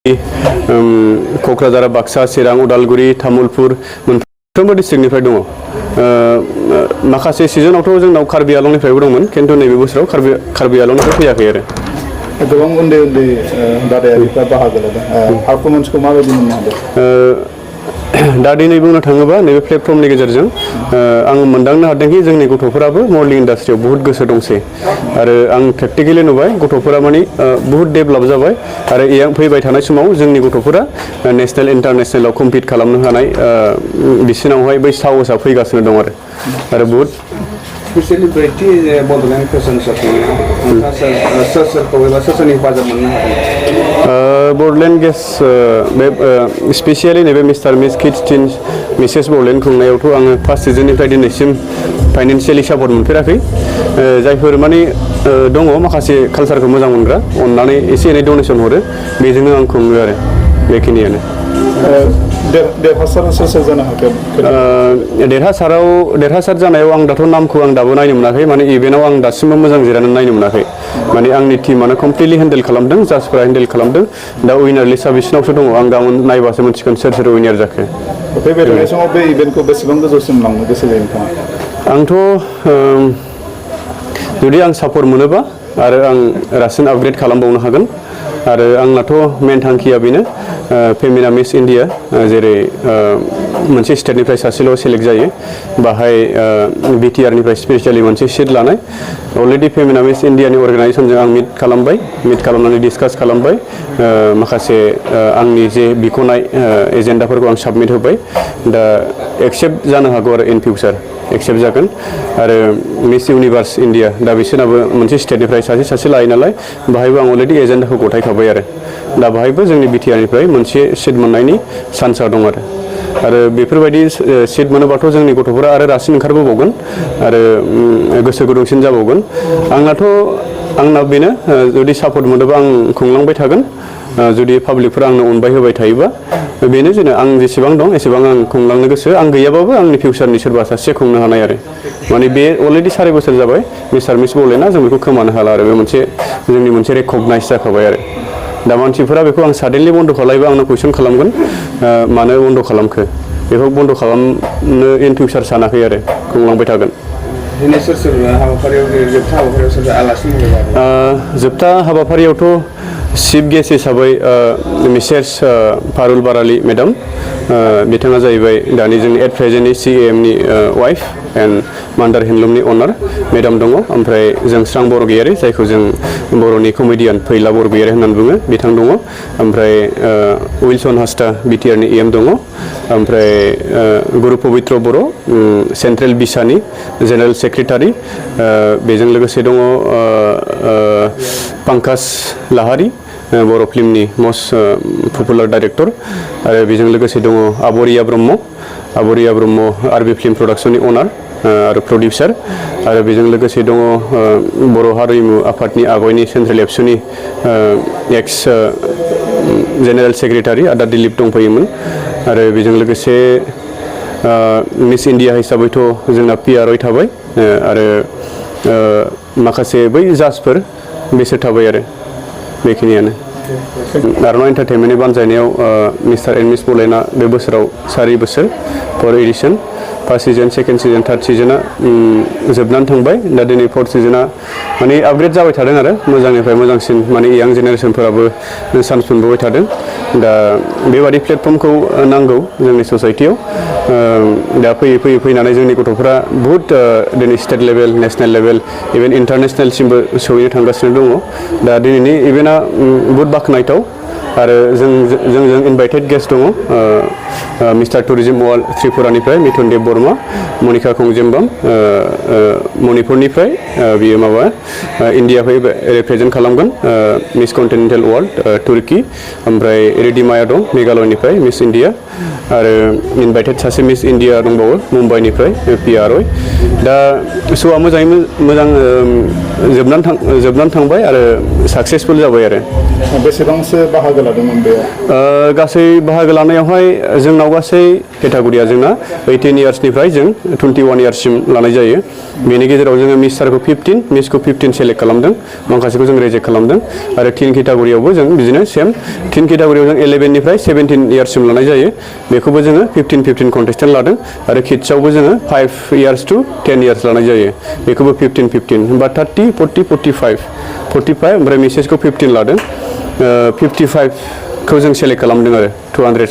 क'क्राझार, बाक्सा, चिरां, उदालगुरि, तामुलपुर मोनफ्रोमबो डिस्ट्रिक्टनिफ्राय दङ। माखासे सिजनावथ' जोंनाव कार्बि आलंनिफ्रायबो दंमोन, खिन्थु नैबे बोसोराव कार्बि आलंनिफ्राय फैयाखै आरो। गोबां उन्दै बादायारिफ्रा बाहागो लादों। पारफरमेन्सखौ माबायदि मोननो हादों? दा दिनै बुंनो थाङोबा नैबे प्लेटफर्मनि गेजेरजों आं मोनदांनो हादोंखि जोंनि गथ'फोराबो मडेलिं इन्डास्ट्रियाव बुहुत गोसो दंसै आरो आं प्रेक्टिकेलि नुबाय गथ'फोरा माने बुहुत डेभेलप जाबाय आरो फैबाय थानाय समाव जोंनि गथ'फोरा नेशनेल इन्टारनेशनेलाव कम्पिट खालामनो हानाय बिसिनावहाय बै साहसआ फैगासिनो दं आरो बुहुत स्पेशली ब्रैथि बड'लेण्ड फेशन सोरनि हेफाजाब मोननो हादों? बड'लेण्ड गेस बे स्पेसियेलि नैबे mister miss kids teens Mrs Bodoland खुंनायावथ' आङो फार्स्ट सिजननिफ्राय दिनैसिम फाइनेन्सियेलि सापर्ट मोनफेराखै। जायफोर माने दङ माखासे कालसारखौ मोजां मोनग्रा अननानै एसे एनै डनेसन हरो, बेजोंनो आं खुङो आरो बेखिनियानो। देरहासार सोर जानो हाखो? देरहासार जानायाव आं दाथ' नामखौ आं दाबो नायनो मोनाखै, माने इभेन्टआव आं दासिमबो मोजां जिरायनानै नायनो मोनाखै। माने आंनि टिमानो कमप्लिटलि हेन्डेल खालामदों, जाजफोरा हेन्डेल खालामदों। दा उइनार लिस्टआ बिसिनावसो दङ, आं गाबोन नायबासो मोनसिगोन सोर उइनार जाखो। फैबाय थानाय समाव बे इभेन्टखौ बेसेबां गोजौसिम लांनो गोसो जायो नोंथाङा? आंथ' जुदि आं सापर्ट मोनोबा आरो आं रासिन आपग्रेड खालामबावनो हागोन आरो आंनाथ' मेन थांखिया बेनो फेमिना मिस इन्डिया, जेरै मोनसे स्टेटनिफ्राय सासेल' सेलेक्ट जायो, बाहाय बिटिआरनिफ्राय स्पेसियेलि मोनसे सिट लानाय। अलरेडि फेमिना मिस इन्डियानि अर्गानाइजेसनजों आं मिट खालामनानै डिसकास खालामबाय, माखासे आंनि जे बिख'नाय एजेन्डाफोरखौ आं साबमिट होबाय। दा एक्सेप्ट जानो हागौ आरो इन फिउचार एक्सेप्ट जागोन आरो मिस इउनिभार्स इन्डिया दा बिसोरनाबो मोनसे स्टेटनिफ्राय सासे लायो नालाय, बाहायबो आं अलरेडि एजेन्डाखौ गथायखाबाय आरो दा बाहायबो जोंनि बिटिआरनिफ्राय मोनसे सिट मोननायनि चान्सआ दं आरो बेफोरबायदि सिट मोनोबाथ' जोंनि गथ'फोरा आरो रासिन ओंखारबोबावगोन आरो गोसो गुदुंसिन जाबावगोन। आंना बेनो जुदि सापर्ट मोनोबा आं खुंलांबाय थागोन, जुदि पाब्लिकफोरा आंनो अनबाय होबाय थायोबा बेनो जेने आं जेसेबां दं एसेबां आं खुंलांनो गोसो। आं गैयाबाबो आंनि फिउचारनि सोरबा सासे खुंनो हानाय आरो माने बे अलरेडि 4 बोसोर जाबाय मिस्टार मिस बड'लेण्डआ, जों बेखौ खोमानो हाला आरो बे जोंनि मोनसे रेकगनाइज जाखाबाय आरो दा मानसिफोरा बेखौ आं साडेनलि बन्द' खालामोबा आंनाव कुइसन खालामगोन मानो बन्द' खालामखो, बेखौ बन्द' खालामनो इन फिउचार सानाखै आरो खुंलांबाय थागोन। जोबथा हाबाफारियावथ' चिफ गेस्ट हिसाबै मिसेस पारुल बाराली मेडाम, बिथाङा जाहैबाय दानि जोंनि एट प्रेजेन्टनि CAMनि वाइफ एन्ड मान्दार हेन्डलुमनि अनार मेडाम दङ। ओमफ्राय जोंस्रां बरगयारि, जायखौ जों बर'नि कमेडियान फैला बरगयारि होननानै बुङो, बिथां दङ। ओमफ्राय उइलसन हास्टा बिटिआरनि EM दङ। ओमफ्राय गुरु पबित्र बर' सेन्ट्रेल बिसानि जेनेरेल सेक्रेटारि, बेजों लोगोसे दङ पंकज लाहारि, बर' फिल्मनि मस्ट पपुलार डाइरेक्टर, आरो बेजों लोगोसे दङ आबरिया ब्रह्म आरबि फिल्म प्रडाक्सननि अनार आरो प्रडिउसार, आरो बेजों लोगोसे दङ बर' हारिमु आफादनि आगयनि सेन्ट्रेल एबसुनि एक्स जेनेरेल सेक्रेटारि आदा दिलीप दंफैयोमोन। आरो बेजों लोगोसे मिस इन्डिया हिसाबैथ' जोंना PRI थाबाय आरो माखासे बै जाजफोर बिसोर थाबाय आरो बेखिनियानो। आर'नाइ एन्टारटेनमेन्टनि बानजायनायाव मिस्टार एन्ड मिस बड'लेण्डआ बे बोसोराव 4 बोसोर 4 edition, first season, second season, third सिजनआ जोबनानै थांबाय। दा दिनै 4th सिजनआ माने आपग्रेड जाबाय थादों आरो मोजांनिफ्राय मोजांसिन, माने यां जेनेरेसनफोराबो चान्स मोनबोबाय थादों। दा बेबादि प्लेटफर्मखौ नांगौ जोंनि ससाइटियाव। दा फैनानै जोंनि गथ'फोरा बुहुत दिनै state level, national level, even इन्टारनेसनेलसिमबो सहैनो थांगासिनो दङ। दा दिनैनि इभेन्टआ बुहुत बाख्नायथाव आरो जोंजों इनभाइटेड गेस्ट दङ मिस्टार टुरिजम वार्ल्ड त्रिपुरानिफ्राय मिथुन देब बर्मा, मनिका कंजेम्बाम मणिपुरनिफ्राय, बियो माबा इन्डियाखौ रिप्रेजेन्ट खालामगोन मिस कन्टिनेन्टेल वर्ल्ड तुर्की, ओमफ्राय रेडिमाया दं मेघालयनिफ्राय मिस इन्डिया, आरो इनभाइटेड सासे मिस इन्डिया दंबावो मुम्बाइनिफ्राय PRI। दा श'आ मोजाङै मोजां जोबनानै थांबाय आरो साक्सेसफुल जाबाय आरो बेसेबांसो बाहागो लादोंमोन बेयाव गासै बाहागो लानायावहाय जोंनाव गासै केटागरिया जोंना 18 इयार्सनिफ्राय जों 21 इयार्ससिम लानाय जायो बेनि गेजेराव जोङो मिस्टारखौ 15 मिसखौ 15 सेलेक्ट खालामदों माखासेखौ जों रेजेक्ट खालामदों आरो टिन केटागरियावबो जों बिदिनो सेम टिन केटागरियाव जों 11 निफ्राय 17 इयार्ससिम लानाय जायो बेखौबो जोङो 15 कन्टेस्टेन्ट लादों आरो किड्सआवबो जोङो 5 इयार्स टु 10 इयार्स लानाय जायो बेखौबो 15 होमबा 30 40 45 ओमफ्राय मिसेसखौ 15 लादों 55 खौ जों सेलेक्ट खालामदों आरो 200